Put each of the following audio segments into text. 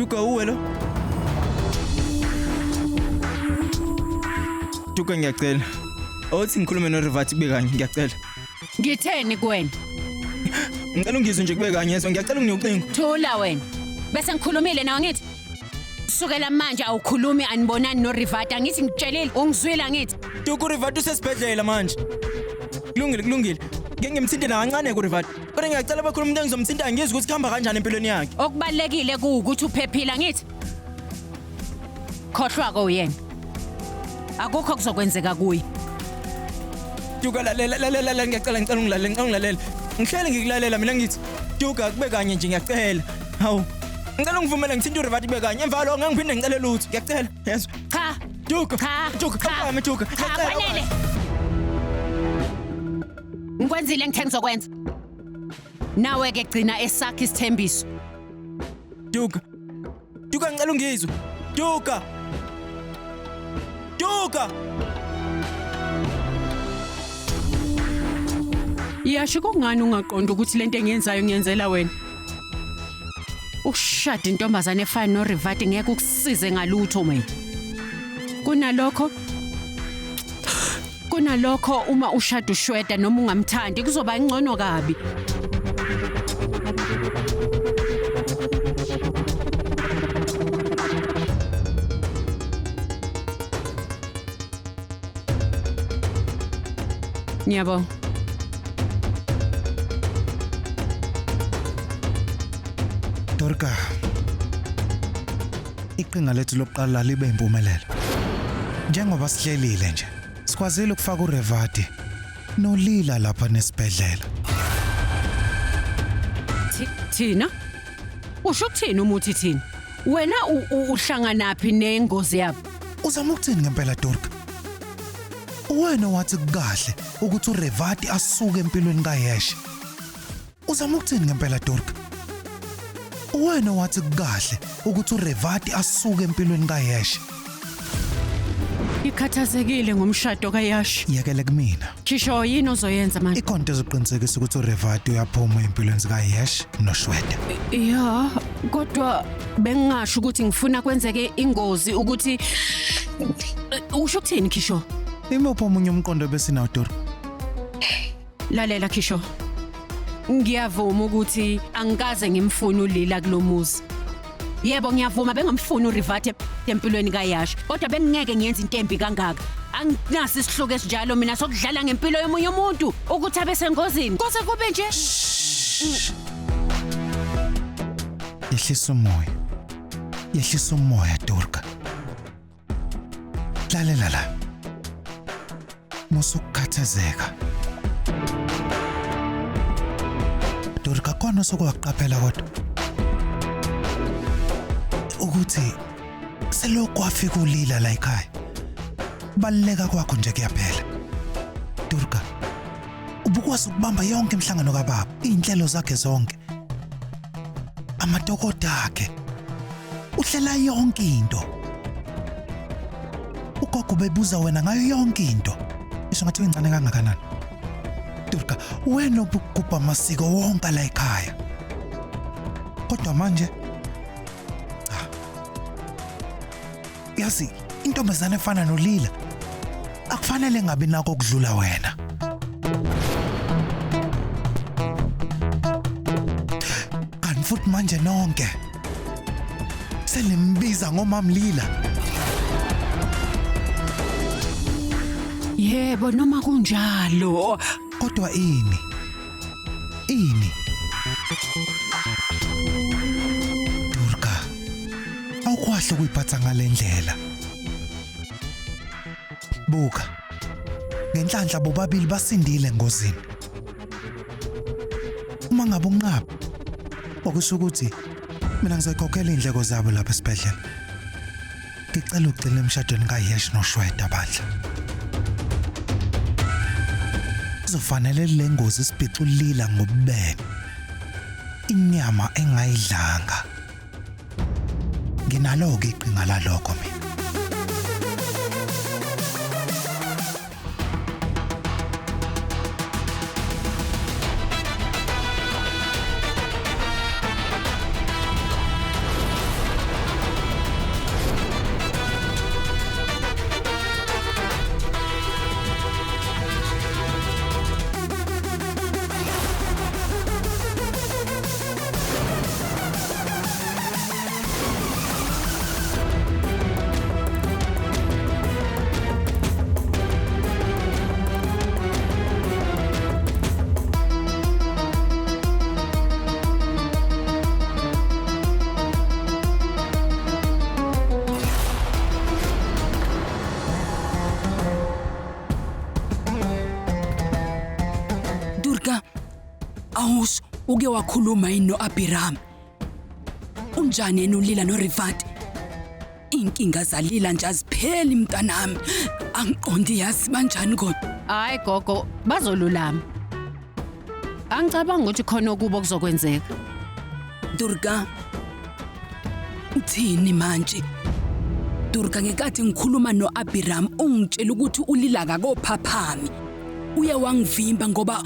Duka, uwe lo? Duka, ngiyacela. Othi ngikhulume noRivati kube kanye, ngiyacela. Ngitheni kuwena? Ngicela ungizwe nje kube kanye, yezwa, ngiyacela unginike ucingo. Thula wena. Bese ngikhulumile nawe ngithi sukela manje awukhulumi, anibonani noRivati. Angithi ngikutshelile, ungizwile angithi? Duka, uRivati usesibhedlela manje. Kulungile, kulungile. Ngeke ngimthinte nakancane kuRivati. Kodwa ngiyacela bakhuluma umuntu engizomthinta, ngizwe ukuthi kuhamba kanjani empilweni yakhe. Okubalekile kuwukuthi uphephile angithi? Khohlwa ko uyena. Akukho kuzokwenzeka kuye. Duka, lalela, lalela, lalela, ngiyacela, ngicela ungilalele, ngicela ungilalele. Ngihlele ngikulalela mina ngithi Duka, kube kanye nje, ngiyacela. Hawu. Ngicela ungivumele ngithinte uRivati kube kanye. Emva kwalokho ngeke ngiphinde ngicele lutho. Ngiyacela. Yezwa. Cha. Duka. Cha. Duka, Cha. awuphakame, Duka. Cha, Ngiyacela. kwanele. Ngikwenzile engithe ngizokwenza. Nawe ke gcina esakhe isithembiso. Duka. Duka, ngicela ungizwe. Duka. Duka. Yasho kungani ungaqondi ukuthi lento engiyenzayo ngiyenzela wena? Ukushada intombazane efana noRivati ngeke ukusize ngalutho mina. Kunalokho uma ushada ushweda noma ungamthandi kuzoba ngcono kabi. Ngiyabonga. Dorka. Iqhinga lethu lokuqala libe impumelelo. Njengoba sihlelile nje, sikwazile ukufaka uRevati noLila lapha nesibhedlela. Thina? Usho ukuthini umuthi thina? Wena uhlanganaphi nengozi yabo? Uzama ukuthini ngempela, Dorka? Wena wathi kukahle ukuthi uRevati asuke empilweni kaYesh. Uzama ukuthini ngempela, Dorka? Wena wathi kukahle ukuthi uRevati asuke empilweni kaYesh. Ikhathazekile ngomshado kaYash. Yekele kumina. Khisho, yini ozoyenza manje? Ikhonto ezoqinisekisa ukuthi uRevati uyaphuma empilweni zikaYesh noShweda. Ya, kodwa bengingasho ukuthi ngifuna kwenzeke ingozi ukuthi usho ukuthini, Khisho? Imuphi omunye umqondo besinawo, Dorka? Lalela Khisho. Ngiyavuma ukuthi angikaze ngimfune uLila kulomuzi. Yebo, ngiyavuma bengamfuni uRivati empilweni kaYash, kodwa bengingeke ngiyenze into embi kangaka. Anginaso isihluku esinjalo mina sokudlala ngempilo yomunye umuntu ukuthi abe sengozini. Kose kube nje. Yehlisa umoya. Yehlisa umoya, Dorka. Lalela la. Musukukhathazeka. Dorka, khona sokuwaqaphela kodwa ukuthi selokhu wafika uLila la ekhaya, baluleka kwakho nje kuyaphela. Durga, ubukwazi ukubamba yonke imihlangano kababa, iy'nhlelo zakhe zonke, amadokoda akhe, uhlela yonke into. Ugogo bebuza wena ngayo yonke into. Isho ngathi uyincane kangakanani. Durga, wena obugubha amasiko wonke la ekhaya. Kodwa manje cha. Yazi, intombazane efana noLila akufanele ngabi nako okudlula wena. Kanti futhi manje nonke senimbiza ngomamlila. Yebo, noma kunjalo. Kodwa ini? Ini? Durga, awukwahle ukuyiphatha ngalendlela. Buka. Ngenhlanhla bobabili basindile engozini. Uma ngabe unqaba, okusho ukuthi mina ngizokhokhela indleko zabo lapha esibhedlela. Ngicela ugcine emshadweni kaYesh noShweda bandla. Kuzofanele le ngozi isibhiculila ngobubele. Inyama engayidlanga. Nginalo-ke iqhinga lalokho mina. Durga, awusho uke wakhuluma yini noAbiram? Unjani yena uLila noRivati? Inkinga zalila nje azipheli mntanami. Angiqondi yazi banjani kodwa. Hayi gogo, bazolulama. Angicabanga ukuthi khona okubo kuzokwenzeka. Durga, uthini manje? Durga, ngenkathi ngikhuluma noAbiram ungitshela ukuthi uLila akakophaphami. Uye wangivimba ngoba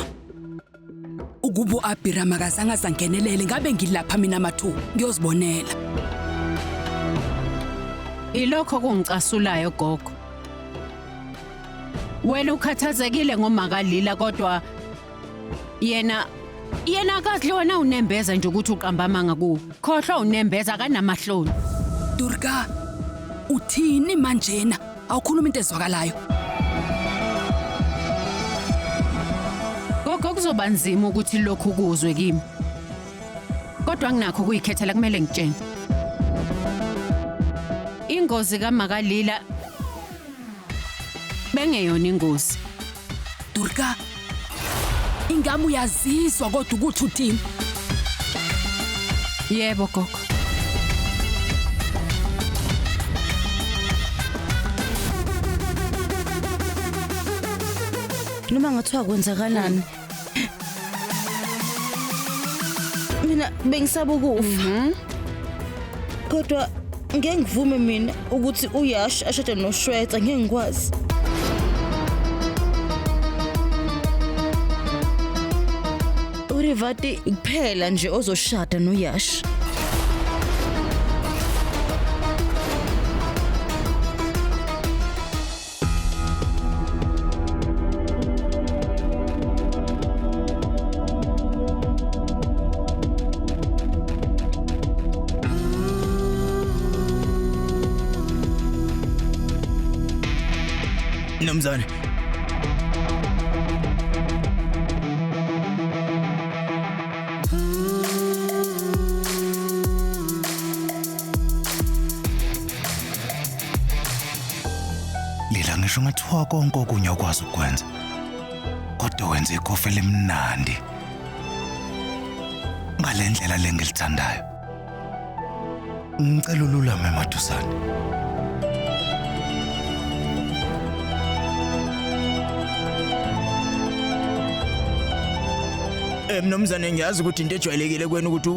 ukuba uAbiram akazange azangenelele ngabe ngilapha mina mathuba ngiyozibonela. Ilokho kungicasulayo gogo. Wena ukhathazekile ngomakalila kodwa yena akadliwa na unembeza nje ukuthi uqamba amanga kuwo. Khohlwa unembeza akanamahloni. Durga, uthini manjena? Awukhuluma into ezwakalayo. Gogo kuzoba nzima ukuthi lokhu kuzwe kimi. Kodwa nginakho ukuyikhethela kumele ngitshene. Ingozi kaMakalila bengeyona ingozi. Durga, ingabe uyazizwa kodwa ukuthi uthini? Yebo gogo. Noma ngathiwa kwenzakalani, mina bengisaba ukufa. Kodwa ngeke ngivume mina ukuthi uYash ashade noShwetha, ngeke ngikwazi. uRivati kuphela nje ozoshada noYash. Mnumzane, Lila, ngisho ngathiwa konke okunye okwazi ukwenza, kodwa wenza ikhofi elimnandi ngale ndlela le ngilithandayo. Ngicela ululame maduzane. Mnumzane, ngiyazi ukuthi into ejwayelekile kwena ukuthi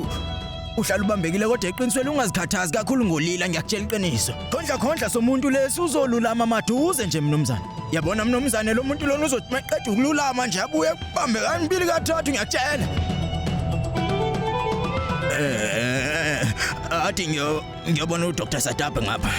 uhlala ubambekile, kodwa eqinisweni ungazikhathazi kakhulu ngolila, ngiyakutshela iqiniso. Khondla khondla somuntu lesi uzolulama maduze nje mnumzane. Yabona mnumzane, lo muntu lona uzothi maqeda ukululama nje abuye kubambe kabili kathathu, ngiyakutshela. Athi ngiyobona uDr Satape ngapha.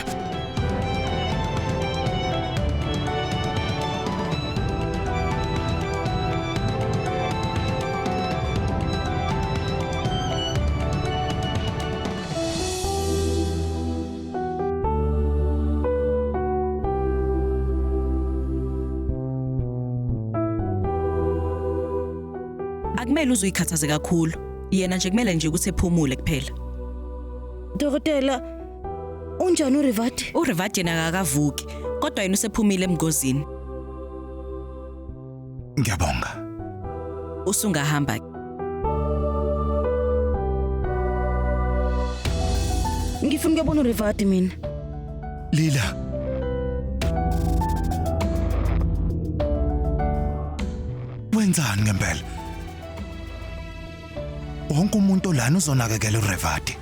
Akumele uzuyikhathaze kakhulu. Yena nje kumele nje ukuthi ephumule kuphela. Dokotela, unjani uRivati? uRivati yena akakavuki, kodwa yena usephumile emngozini. Ngiyabonga. Usungahamba. Ngifuna ukuyobona uRivati mina. Lila, wenzani ngempela? Wonke umuntu lana uzonakekela uRevati.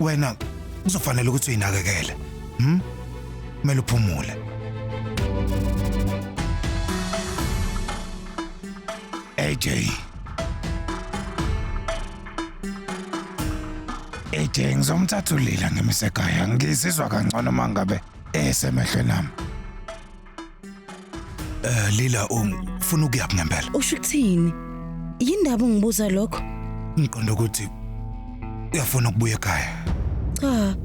Wena kuzofanele ukuthi uyinakekele. Kumele uphumule. AJ. AJ, ngizomthatha uLila ngimise ekhaya. Ngizizwa kangcono mangabe esemehlweni ami. Lila, ufuna ukuyaphi ngempela? Usho ukuthini? Yindaba ungibuza lokho? Ngiqonda ukuthi uyafuna ukubuya ekhaya. Cha.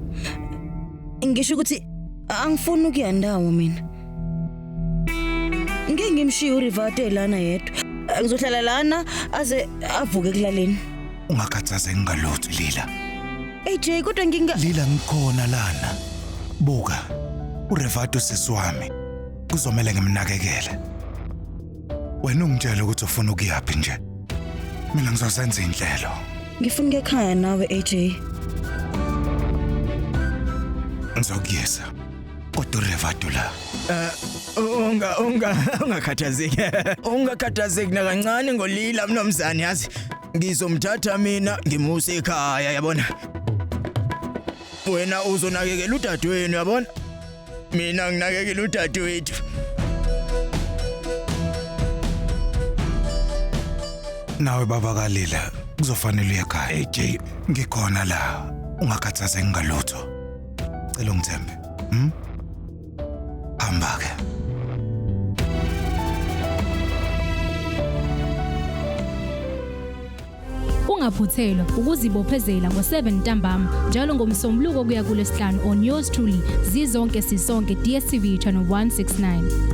Ngisho ukuthi angifuni ukuya ndawo mina. Ngeke ngimshiye uRivati lana yedwa. Ngizohlala lana aze avuke ekulaleni. Ungakhathazeki ngalutho Lila. AJ, kodwa nginga Lila, ngikhona lana. Buka, uRevati usisi wami. Kuzomela ngimnakekele. Wena ungitshela ukuthi ufuna ukuyaphi nje. Mina ngizosenza inhlelo. Ngifuna ukuya ekhaya nawe AJ. Ngizokuyisa. Kodwa uRevati la. Unga unga ungakhathazeki. Ungakhathazeki nakancane ngolila mnomzane yazi. Ngizomthatha mina ngimuse ekhaya yabona. Wena uzonakekela udadewenu yabona. Mina nginakekela udadewethu. Nawe baba kaLila kuzofanele uye ekhaya. AJ ngikhona la. Ungakhathazeki ngalutho. Cela ungithembe. Hamba ke. Ungaphuthelwa ukuzibophezela ngo-7 ntambama njalo ngomsombuluko kuya kulesihlanu on yours truly zizonke sisonke DStv channel 169.